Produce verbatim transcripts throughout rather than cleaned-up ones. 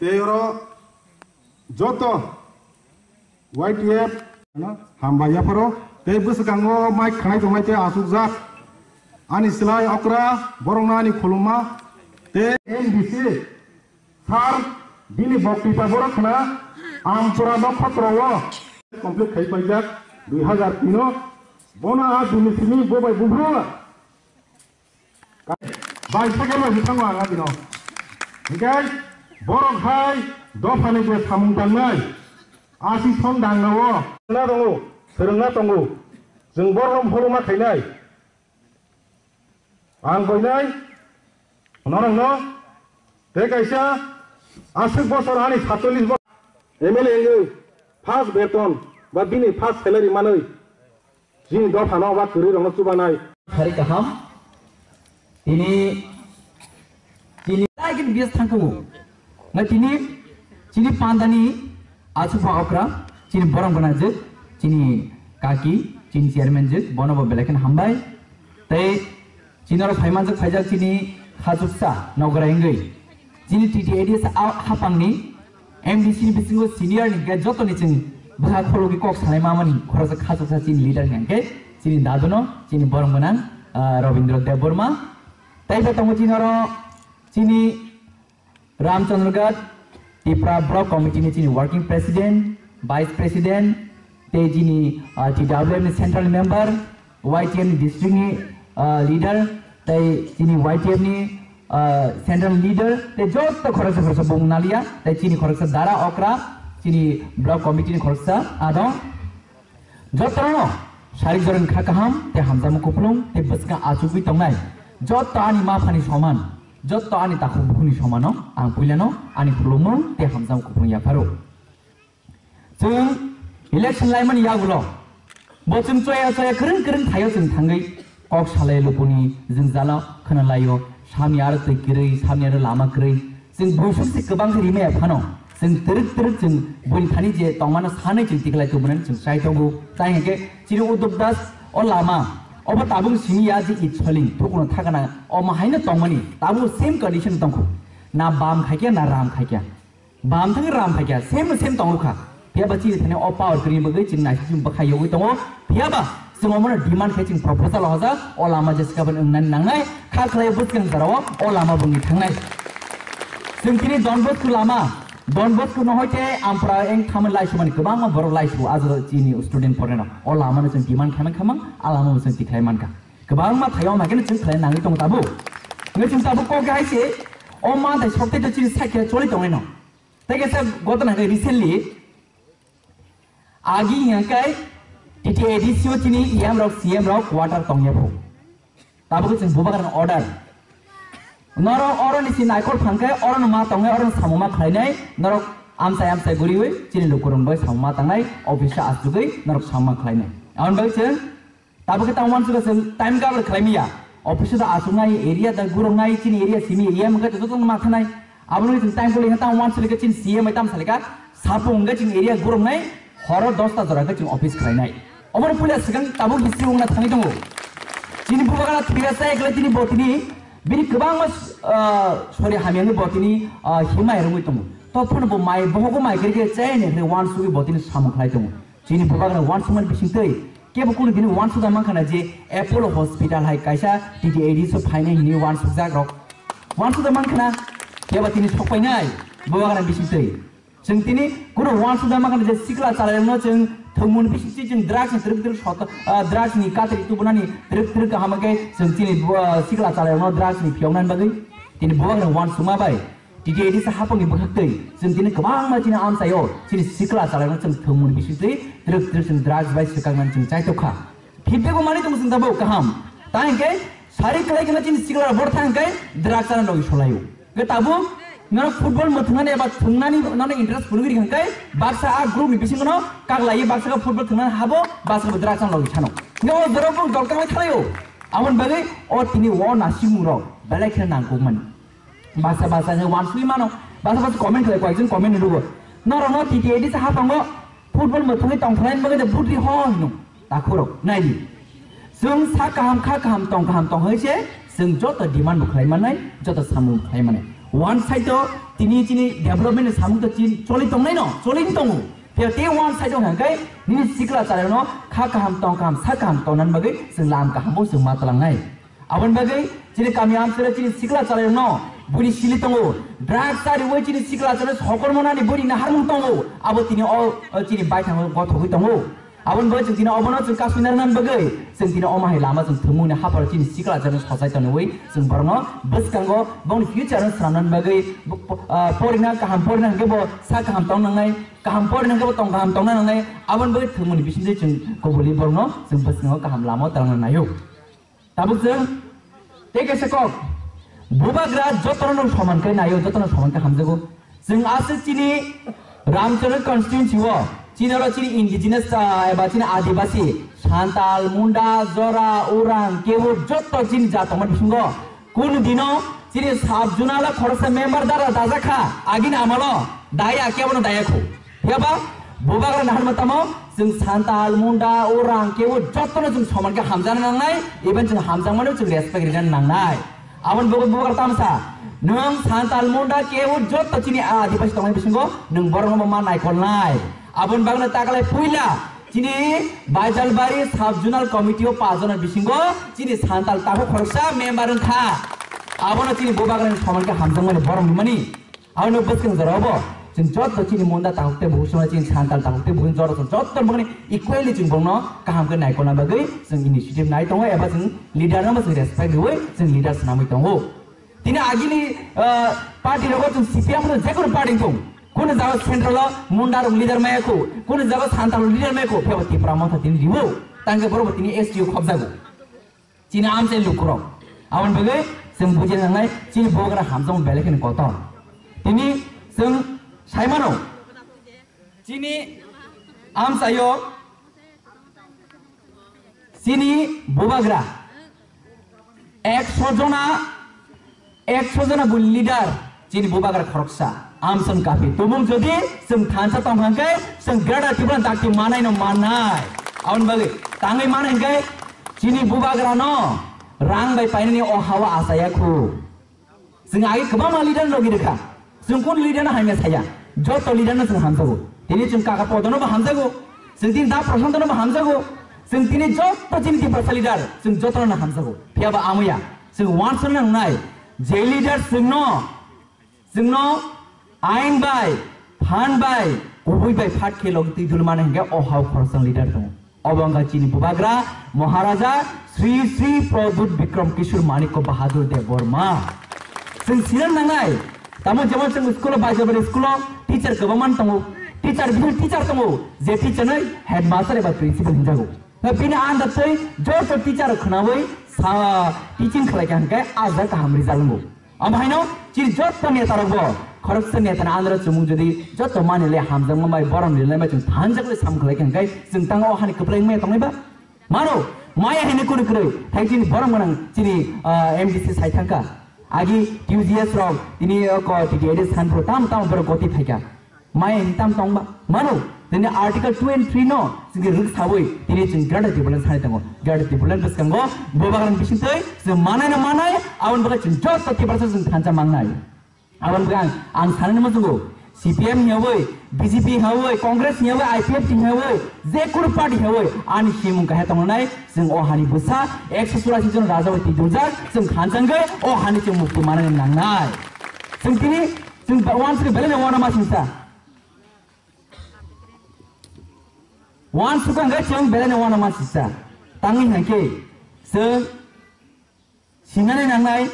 Tei oro joto Y T F no hambai yapharo tei bwswkango mic khanai tongnai tei achukjak ani slai okra borokno ani khulumma tei M D C sir bini boktipa borok khna Ampura Nokhotrao complete khai paijak dui hazar tin o bono a bini simi bobai buphro Bai sakhe bai bwskango ang abino. Hinkhe borok hai dophani je samung tangnai, asi song dangnao. Swrwngna tongo, swrwngna tongo. Chwng borokno pholoma khainai. Ang koinai norokno tei kaisa aswk bosor ani satchollish bosor M L A wngwi first beton ba bini first salary manwi Chini dophano ba kwrwi rokno chubanai. Sari kaham. Tini, tini lagi bias thangkung. Ngai tini, chini pandani achu pa okra, chini borong gana jik, chini kaki, chini chairman jik, bono bo belai khen hambai. Tei Chini oro phaimanjak phaijak chini khachuksa nogora wngwi. Chini T T A D S a hapangni M D C ni bisingo senior ni hwnkhe jotoni chwng bwsa khorokgwi kok salai mamani khoroksa khachuksa chini leader hwnkhe chini daduno chini borong gwnang, ah, Robindra Debbarma. Tei bo tongo chini oro chini Ramchandra Ghat, Tipra Block Committee ni chini Working President, Vice President, tei chini, ah, T W M ni Central Member, Y T M ni District ni, ah, Leader, tei chini Y T M ni, ah, Central Leader, tei joto khoroksa khoroksa bung nalia, tei chini khoroksa dara okra, chini Block Committee ni khoroksa adong. Jotono sarik jorani kha kaham tei hamjakma kupulung tei bwskang achugwi tongnai joto ani ma phani soman, joto ani takhuk bukhukni somano ang puilano ani khulumung tei hamjakma kupulung yapharo. Chwng election laimani yagulo bo chwng choya choya kwrwng kwrwng thaio chwng thangwi kok salai lukuni jwngjalo khwnalaio, samni aro twi kwrwi, samni aro lama kwrwi. Chwng buisuk se kwbang khe rimaya phano, chwng twrwk twrwk chwng buini thani je tongmano sanwi chwng tikhlai tubunani chwng chai tongo. Chai hinkhe chini Uddop Das o lama, obo tabuk simi ya je itsoling thukuno thakana omo haino tongmani tabuk same condition tongkho. Na bam khaikya na ram khaikya. Bam thang ram phaikya, same no same tongkha. Phiya ba chini thani o power kwrwini bagwi chini naising sing bwkhai yogwi tongo. Phiya ba chwng omono demand khe chwng proposal hoja, o lama je swkabani wngnani nangnai, kha khlai bwskang jorao o lama bwngwi thangnai. Chwng chini Don Bosco lama, Don Bosco no hoite Ampra eng thamani laisumani kwbangma borok laisu ajo chini student pornai no. O lama no chwng demand khaimang khamang, a lama no chwng tikhlai mankha. Kwbangma thaio ma khe chwng khlai nangwi tongo tabuk. Ngai chwng tabuk kok hai se, o ma thai sokte to chini sakhe choli tongnai no. Tei kaisa gotona hwnkhe recently agi hwnkhe T T A D C o chini E M rok C M rok quarter tongya phu. Tabuk chwng bubagrani order. Norok oro ni si naikol phangkhe oro no ma tongnai, oro no samung ma khlainai, norok amsai amsai guriwi chini lukurok bai samung ma tangnai, office o asugwi norok samung ma khlainai. Aboni bagwi chwng Tabuk khe tamo uansukha chwng time cover khlai manya. Office da aswk nai, area da gurung nai, chini area simi area mungkha joto no ma thanai. Abono chwng time kuli khe tamo uansukha chini C M bai tamo salika. Sapung hwnkhe chini area gurung nai, horo dosta jora khe chwng office khlai nai. Obono puila swkang tabuk history wngna thangwi tongo. Chini bubagra thwiya sa ekle chini botini, bini kwbangma, ah, sorry, hamyani botini, ah, himai rwngwi tongo. Tophano bo mai, bohogo mai khe khe chaini hwnwi uansugwi botini samung khlai tongo. Chini bubagra uansukmani bisingtwi kebo kunu dini uansukda mankha na je Apollo Hospital hai kaisa T T A D so phainai hinwi uansukjak rok. Uansukda mankha na kebo tini sokpainai bubagra bisingtwi. Chwng tini kunu uansukda mankha na je sikla chalairokno chwng thwngmung bisingtwi chwng drugs ni twrwk twrwk sot-, ah, drugs ni katri tubunani twrwk twrwk kaham khe chwng chini bu-, ah, sikla chalairokno drugs ni phiyoknani bagwi tini bubagra uansukma bai T T A D sa hapangni bwkhaktwi chwng tini kwbangma chini amchaio chini sikla chalairokno chwng thwngmung bisingtwi twrwk twrwk chwng drugs bai swkaknani chwng chaitokha. Feedback bo manwi tongo chwng tabuk kaham. Ta hinkhe sari khlai kheno chini sikla bor thang hinkhe drugs chana logi solaio. Hwnkhe tabuk norok football mwthwngnani eba thwngnani nono interest phunugwi rikha hinkhe baksa a group ni bisingono kaglaiwi baksa khe football thwngnani habo baksa bo drugs chana logi sano. Hwnkhe o jorao bo dol kangwi thalaio. Aboni bagwi o tini o nasimungrok belai kheno nangkukmani. Basa basa khe uansugwi mano, basa basa comment khlai, koyekjon comment rwgo. Norokno T T A D sa haphango football mwthangwi tongthoknaini bagwi de butri ho hino. Takhurok, naidi. Chwng sa kaham, kha kaham, tong kaham tong hai se, chwng joto demand bo khlai mannai, joto samung bo khlai mannai. One side o tini chini development ni samung to chin choli tongnai no, choli tongo. Phiya te one side o hwnkhe nini sikla chwraino kha kaham tong kaham sa kaham tongna bagwi chwng lam kaham bo chwng ma tlangnai. Aboni bagwi chini kami amchara chini sikla chwraino buri sili tongo. Drugs chariwi chini sikla chwrai sokormonani buri naharmung tongo. Abo tini o, o chini baithango gothogwi tongo. Aboni bagwi chwng tini obono chwng kasui narwknani bagwi chwng tini omo hai lama chwng thwngmungni hapharo chini sikla chwraino sochai tonwi chwng borokno bwskango bongni future no swnamnani bagwi bo, ah, porina kaham porina hwnkhe bo sa kaham tong nangnai, kaham porina hwnkhe bo tong kaham tongna nangnai. Aboni bagwi thwngmungni bisingtwi chwng kubuli borokno chwng bwskango kaham lama o twlangna naio. Tabuk chwng tei kaisa kok, bubagra jotono soman khe naio, jotono soman khe hamjago. Chwng aswk chini Ramchandra constituency o, chini oro chini indigenous, ah, eba chini adibasi, Santal, Munda, Jora, Orang, Kebur, joto chini jat tongma bisingo. Kunu dino chini sub zonal o khoroksa member dara dajak kha, agini amalo daya kebono daya khu. Phiya ba bubagra naharma tamo chwng Santal, Munda, Orang, Kebur jotono chwng soman khe hamjana nangnai, even chwng hamjakmano chwng respect rina nangnai. Aboni bagwi bubagra tamsa, nwng Santal, Munda, Kebur joto chini adibasi tongnai bisingo nwng borokno ma naikolnai. Aboni bagwi takalai puila chini Baijalbari sub zonal committee o pajona bisingo chini Santal takhuk khoroksa member wngkha. Abono chini bubagrani soman khe hamjakmani borom hwnmani. Aboni bwskang jorao bo chwng joto chini Munda takhuk tei bukhuk songno chini Santal takhuk tei bukhuk jorao chwng joto bangni equally chwng bongno kaham khe naikolna bagwi chwng initiative nai tongo eba chwng leader no bo chwng respect rwui chwng leader swnamwi tongo. Tini agini, ah, party rogo chwng C P M no jekunu party tong. Kunu jaga central o Munda rok leader maya khu, kunu jaga Santal rok leader maya khu, phebo Tipra Motha tini riwo. Tangke borok bo tini S T O khobjago. Chini amchai lukurok. Aboni bagwi chwng bujina nangnai, chini bubagra hamjakma belai kheno kotor. Tini chwng saimano, chini amchaio, chini bubagra ekso jona, ekso jona bo leader, chini bubagra khoroksa. Amson kapi. Tumung jodi chwng thansa tong hwnkhe, chwng Greater Tripura dakti manai no mannai. Aboni bagwi tangwi mano hwnkhe, chini bubagra no rang bai painani o hawa achaya khu. Chwng agi kwbangma leader logi rwkha. Chwng kun leader no hamya saya. Joto leader no chwng hamjago. Tini chwng kaka Podono bo hamjago. Chwng tini da Prashanto no bo hamjago. Chwng tini joto chini Tiprasa leader, chwng joto no hamjago. Phiya ba amoya. Chwng wansukna nangnai. Je leader chwngno Chwngno ain bai, phan bai, kubui bai phat khe logi twi dul mani hwnkhe o hao khoroksa leader tongo. Obo wngkha chini bubagra Maharaja Sri Sri Pradyut Bikram Kishore Manikya Bahadur Debbarma. Chwng sina nangnai, tamo jemon chwng school o Baijalbari school o teacher kwbangma tongo, teacher bini teacher tongo, je teacher no headmaster eba principal hinjago. Bini under twi joto teacher khwnawi sa teaching khlai kha hwnkhe a jaga kaham result wngo. Omo haino chini joto neta rok bo khoroksa neta ni under o chumung jodi joto mani le hamjakma bai borom rilai bai chwng thanjak le sam khlai kha hwnkhe chwng tang o hani kwplai wngmaya tongnai ba? Mano, maya hini kunu kwrwi thai chini borom gwnang chini, ah, M D C sai thangkha. Agi T U G S rok tini o ko T T A D sanpro tam tam borok goti phaikha. Maya hini tam tong ba? Mano, tini Article two and three no chwngkhe rwk sawi tini chwng Greater Tipraland sanai tongo. Greater Tipraland bwskango bubagrani bisingtwi chwng manai na manai, aboni bagwi chwng joto Tiprasa chwng thansa mangnai. Aboni bagwi ang, ang sanani muchungo C P M hiyawi, B J P hiyawi, Congress hiyawi, I P F T hiyawi, je kunu party hiyawi, ani simung kahai tongnai, chwng o hani bwsa ekso churasi jon raja bai twijak, chwng thansa wngwi o hani chwng mukti manani nangnai. Chwng tini Chwng ba-, wansukha belai no uanama singsa. Wansukha hwnkhe chwng belai no uanama singsa. Tangwi hwnkhe chwng sinani nangnai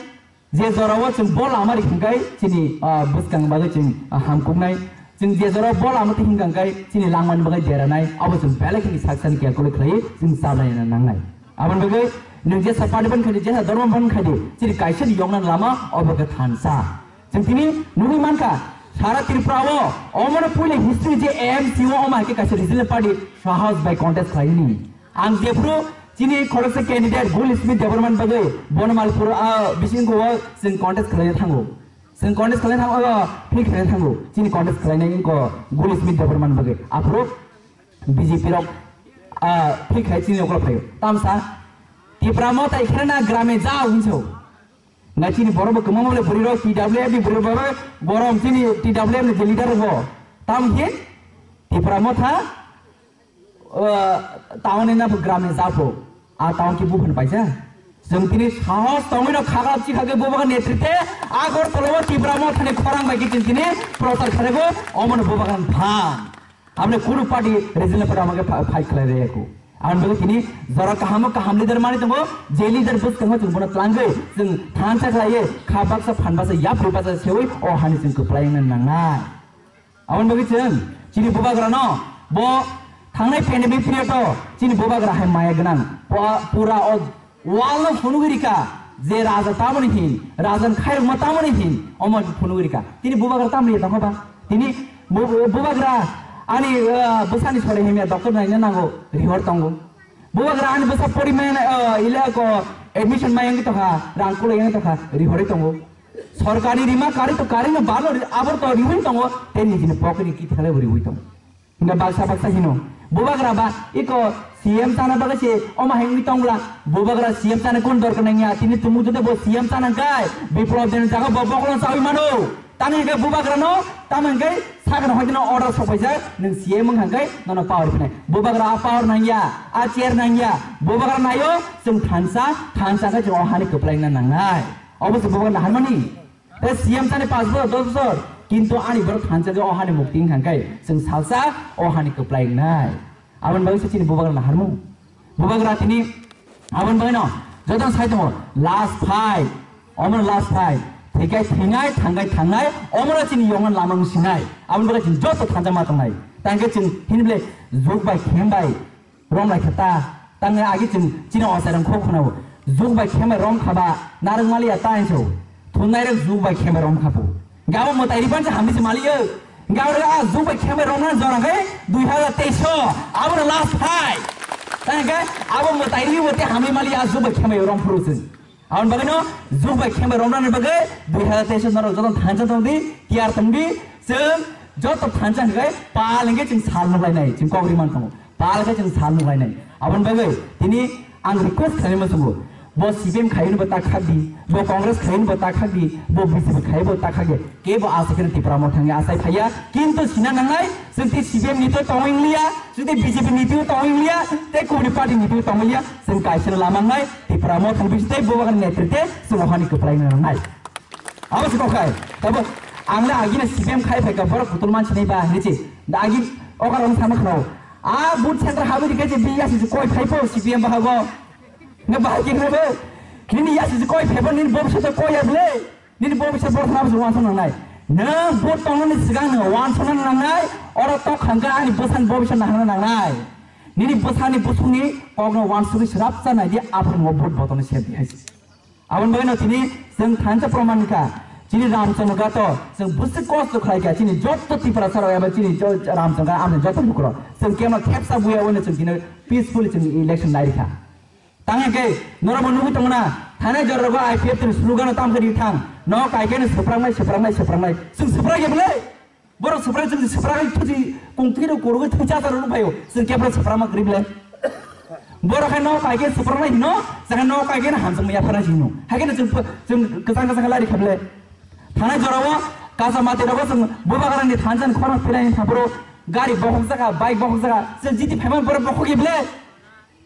je jorao chwng bol ama ri hwnkhe chini, ah, bwskang bagwi chwng, ah, hamkuknai. Chwng je jorao bol ama twi hwnkha hwnkhe chini langmani bagwi deranai. Abo chwng belai khini saksani calculate khlaiwi chwng chablaina nangnai. Aboni bagwi nwng jesa party ban khaidi, jesa dhormo ban khaidi, chini kaisa ni yokna lama obo khe thansa. Chwng tini nugwi mankha, sara Tripura o omono puila history je A M C o omo hai khe kaisa regional party sahos bai contest khlaini. Ang jephru chini khoroksa candidate Gul Smith Debbarman bagwi Bonomalpur, ah, bisingo o chwng contest khlaina thango. Chwng contest khlaina thango, ah, field khlaina thango. Chini contest khlainai wngkha Gul Smith Debbarman bagwi. Aphuru B J P rok, ah, field khlai chini okra phaio. Tamsa Tipra Motha ikhre na grame jao hinso. Na chini borok bo kwbangma le bwrwi rok T W F ni bwrwi rok bo gorom chini T W F ni je leader rok bo. Tam khe Tipra Motha, uh, town ni na gram ni japo. A town ki buphani paisa. Jeng tini sahos tongwi no khagap chi khagwi bubaga netrite Agartala o Tipra Motha ni khorang bai ki chini prochar kharego omo no bubaga phan. Aboni kunu party regional party amage fa-, fight khlai rwya kho. Aboni bagwi tini jora kaham o kaham leader mani tongo, je leader bwskango chwng bono tlangwi chwng thansa khlaiwi kha baksa phan baksa yapri baksa sewi o hani chwng kwplai wngna nangnai. Aboni bagwi chwng chini bubagrano bo thangnai pandemic period o chini bubagra hai maya gwnang. Pua-, pura o Wal no phunugwi rika, je raja tamoni hin, raja ni khairokma tamoni hin, omo phunugwi rika. Tini bubagra tamoni ya tongkha ba? Tini bu-, bubagra ani, ah, bwsani sore himya doctor naina nango, rihor tongo. Bubagra ani bwsa poriman, ah, ile ko admission mayang tokha, rang kulai yang tokha, rihori tongo. Sorkari rima kari to kari no balo ri-, abor to riwi tongo, tei nijini pocket ni kiti khalai bo riwi tongo. Hingke baksa baksa hino, bubagra ba iko C M chana bagwi se omo hai wngwi tong bwla, bubagra C M chana kun dorkar nangya, tini tumuk jotto bo C M chana kai, Biplop Debbarma jaga bo bokolo chawi mano, tamo hingke bubagra no, tamo hingke sakno hoi dino order sok paijak, nwng C M wng hangke nono power phinai, bubagra a power nangya, a chair nangya, bubagra nayo, chwng thansa, thansa khe chwng o hani kwplai wngna nangnai, obo se bubagra naharmani. Tei C M sani panch bosor, dos bosor, kintu ani borok thansa je o hani mukti wngkha khe, chwng salsa o hani kwplai wngnai. Aboni bagwi se chini bubagra naharmung. Bubagra tini aboni bagwino jotono sai tongo, last fight, omono last fight. Thwikai thwinai, thangkai thangnai, omono chini yongna lama wng sinai. Aboni bagwi chini joto thansa ma tongnai. Tangkhe chwng hini bwle juk bai khem bai, Rom lai khe ta, tangwi agi chwng chini ochairok kho khwnao. Juk bai khe bai rom kha ba, narwk maliya ta hinso. Thumnairok juk bai khe bai rom kha phu. Gabo mwtai ri pansa hamni se maliyo. Gabo a juk bai khe bai rom na jora khe dui hazar teis o. Abo no last fight. Tangwi khe abo mwtai ri bo te hamni maliya juk bai khe bai rom phuru chwng. Aboni bagwino juk bai khe bai romnani bagwi dui hazar teis o norok joto thansa tongdi, tiyar tongdi, chwng joto thansa hwnkhe pal hwnkhe chwng sal nuklainai, chwng kok ri man tongo. Pal khe chwng sal nuklainai. Aboni bagwi tini ang request khlaima chwngo, bo C P M khaiyano bo ta khakdi, bo Congress khaiyano bo ta khakdi, bo B J P khaiya bo ta khakdi. Kebo aswk khe Tipra Motha thangwi achai phaiya, kintu sina nangnai, chwng tei C P M ni to tongwi wngliya, chwng tei B J P ni to tongwi wngliya, tei kubuni party ni to tongwi wngliya, chwng kaisa lama wngnai, Tipra Motha ni bising tei bubagra netrite chwng o hani kwplai wngna nangnai. Abo se kokhai, tabo ang le agini C P M khai phaikha borok kutul mansinai ba hinwi se, da agi okar wng sama khno. A booth center habwi rikhe je bi yasi se koi phaipo C P M bahago. Nge bahai khe khno bo, nini yasi se koi phaipo nini bobiswt koi ya bwle. Nini bobiswt borok sabo se wansuk nangnai. Nwng vote tongnani swkang nwng wansukna nangnai, oro tok hangkhe ani bwsani bobiswt nahana nangnai. Nini bwsani bwswkni kokno wansugwi swrapsa naidi, aphuru nwng vote botolni sep di hai se. Aboni bagwino tini chwng thansa proman kha, chini Ramchandra Ghat o chwng bwswk kosto khlai kha, chini jotto Tiprasa rok eba chini jo-, Ramchandra Ghat amni jotto lukurok chwng kemno thepsa buya wngwi chwng tini peacefully chwng election lai rikha. Tangwi khe norokbo nugwi tongna, thanai jorao I P F T ni slogan o tamo khe ri thang, no kaikhe no swpraknai, swpraknai, swpraknai. Chwng swprak ya bwle? Borok swprak, chwng swprak thuji kung thwi rok kurugwi thwi cha cha rok phaio. Chwng khe borok swprak ma kwrwi bwle? Borok khe no kaikhe swpraknai hino, chakhe no kaikhe no hamjakma yapharnai hino. Haikhe no chwng ph-, chwng kwchang kwchang lari kha bwle? Thanai jorao kasa mati rogo chwng bubagrani thansa khorang philai ni thapro gari bokhok jaka, bike bokhok jaka, chwng jiti phaima borok bokhok ya bwle?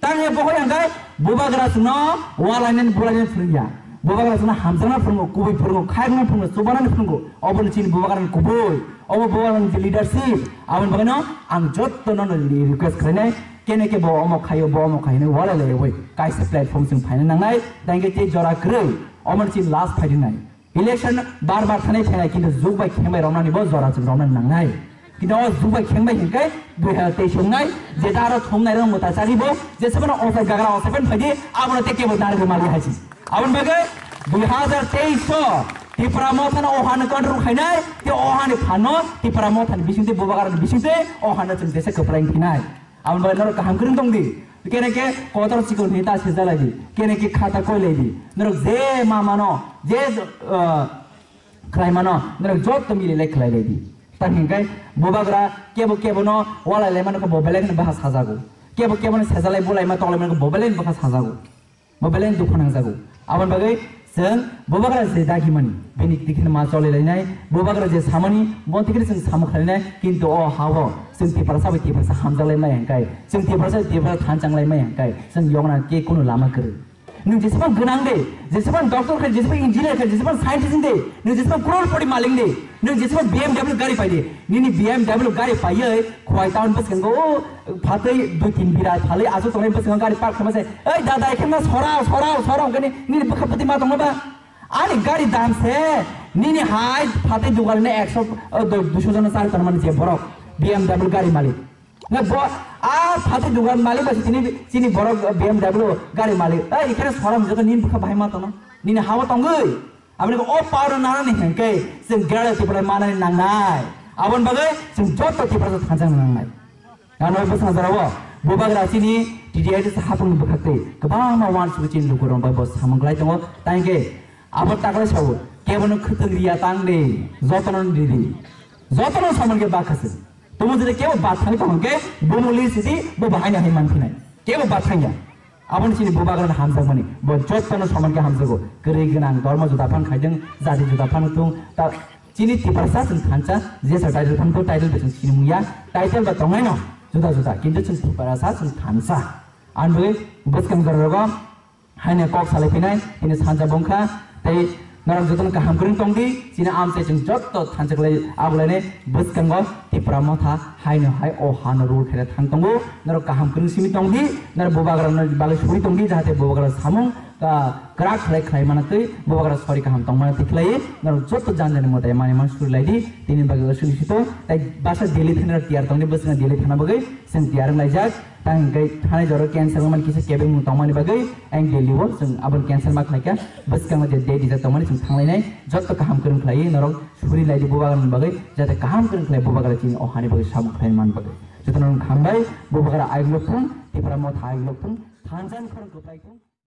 Tangwi bokhok yang khe bubagra chwngno walainani bulainani phwrwngya. Bubagra chwngno hamjakna phwrwngo, kubui phwrwngo, khairokna phwrwngo, chubanani phwrwngo. Obono chini bubagrani kubui. Obo bubagrani je leadership. Aboni bagwino ang jottono no request khlainai. Kene khe bo omo khaio, bo omo khaio hinwi walai laiwi kaisa platform chwng phaina nangnai. Tangwi tei jora kwrwi. Omono chini last fight wngnai. Election bar bar thanai phainai, kintu juk bai khembai romnani bo jora chwng romnani nangnai. Kintu o juk bai khembai hinkhe dui hazar teis wngnai, jeta aro thumnai rok mwta chari bo, jesebano ochai gagra ochai pen phaidi, abono tei kebo dari rwmali haisi. Aboni bagwi dui hazar teis o Tipra Mothano o hano control khainai, tei o hani phano Tipra Mothani bisingtwi bubagrani bisingtwi o hano chwng jesa kwplai phinai. Aboni bagwi norok kaham kwrwng tong di. Kene khe kotor chikon hini ta sejalai di. Kene khe khata koilai di. Norok je ma mano, je, uh, khlai mano, norok jotto mili lai khlai lai di. Ta hinkhe bubagra kebo kebo no walai lai mano khe bo belai kheno bwkha sajago. Kebo kebo no sejalai bulai ma toklai mano khe bo belai bwkha sajago. Bo belai dukhu nangjago. Aboni bagwi Chwng bubagra je dagimani, bini tikhe ma choli lainai, bubagra je samani, bo tikhe chwng samung khlainai, kintu o ha-o chwng Tiprasa bai Tiprasa hamjaklai mai hwnkhe, chwng Tiprasa bai Tiprasa thanchang lai mai hwnkhe, chwng yokna ke kunu lama kwrwi. Nwng jesebang gwnang de, jesebang doctor khe, jesebang engineer khe, jesebang scientist de, nwng jesebang crorepoti malik de, nwng jesebang B M W gari pai de, nini B M W gari paiwi Khowai town bwskango, o, phatwi dui tin bira phalwi aswk tongnai bwskango gari park khaima se, "Ei dada, ekhe ma sorao, sorao, sorao," hwnkhe nini bwkha bwtwi ma tongma ba? Ani gari dam se, nini hai phatwi dugalni ekso, o, du-, duiso jona chari tongmani je borok, B M W gari malik. Na bo, a phatwi dugal malik ba chini, chini borok B M W gari malik. Ei, ikhare sorom joto nini bwkha bahai ma tono. Nini hawa tongwi. Aboni o power nanani hwnkhe chwng Greater Tripura manani nangnai. Aboni bagwi chwng joto Tiprasa thansa nangnai. Ano bwsang jora o bubagra chini T D I T hapung bwkhaktwi kwbangma uansukwi chini lukurok bai bo samung klai tongo. Tangkhe abo taklai sao kebono khwtwng riya tang de, jotono ridi. Jotono samung khe bakha se. Tumo jodi kebo bathang tong hwnkhe, bomo list di, bo bahai hai manphinai. Kebo bathang ya. Aboni chini bubagra hamjakmani. Bo jotono soman khe hamjago. Kwrwi gwnang, dormo juda phan khaideng, jati juda phan thung. Ta chini Tiprasa chwng thansa, jesa title phan thung, title bai chwng sini mungya. Title ba tongnai no, juda juda. Kintu chwng Tiprasa chwng thansa. Ang bwskang jora rogo, haino kok salai phinai, tini sanja bongkha, tei norok jotono kaham kwrwng tong di, chini amchai chwng joto thansa kwlai abulainai bwskango Tipra Motha haino hai o hano rule khaina thang tongo, norok kaham kwrwng simi tong di, norok bubagrano bagwi suri tong di, jahate bubagra samung, ah, kwrak khlai khlai mana twi, bubagra sori kaham tong mana twi khlai, norok joto jan jani mwtai mani man suri lai di, tini bagwi suri sito, tei basa Delhi thani tiyar tong di, bwskango Delhi thana bagwi chwng tiyar wng laijak. Tang hwnkhe thanai jora cancel wngmani kisa kebengmung tongmani bagwi ang Delhi o chwng aboni cancel ma khlaikha. Bwskango je date rijak tongmani chwng thanglainai, joto kaham kwrwng khlaiwi norok suri laidi bubagrani bagwi, jate kaham kwrwng khlai bubagra chini o hani bagwi samung khlai man bagwi. Jotono wng hambai, bubagra ayuk lok thung, Tipra Motha ayuk lok thung, thansa ni khorang kwplai thung.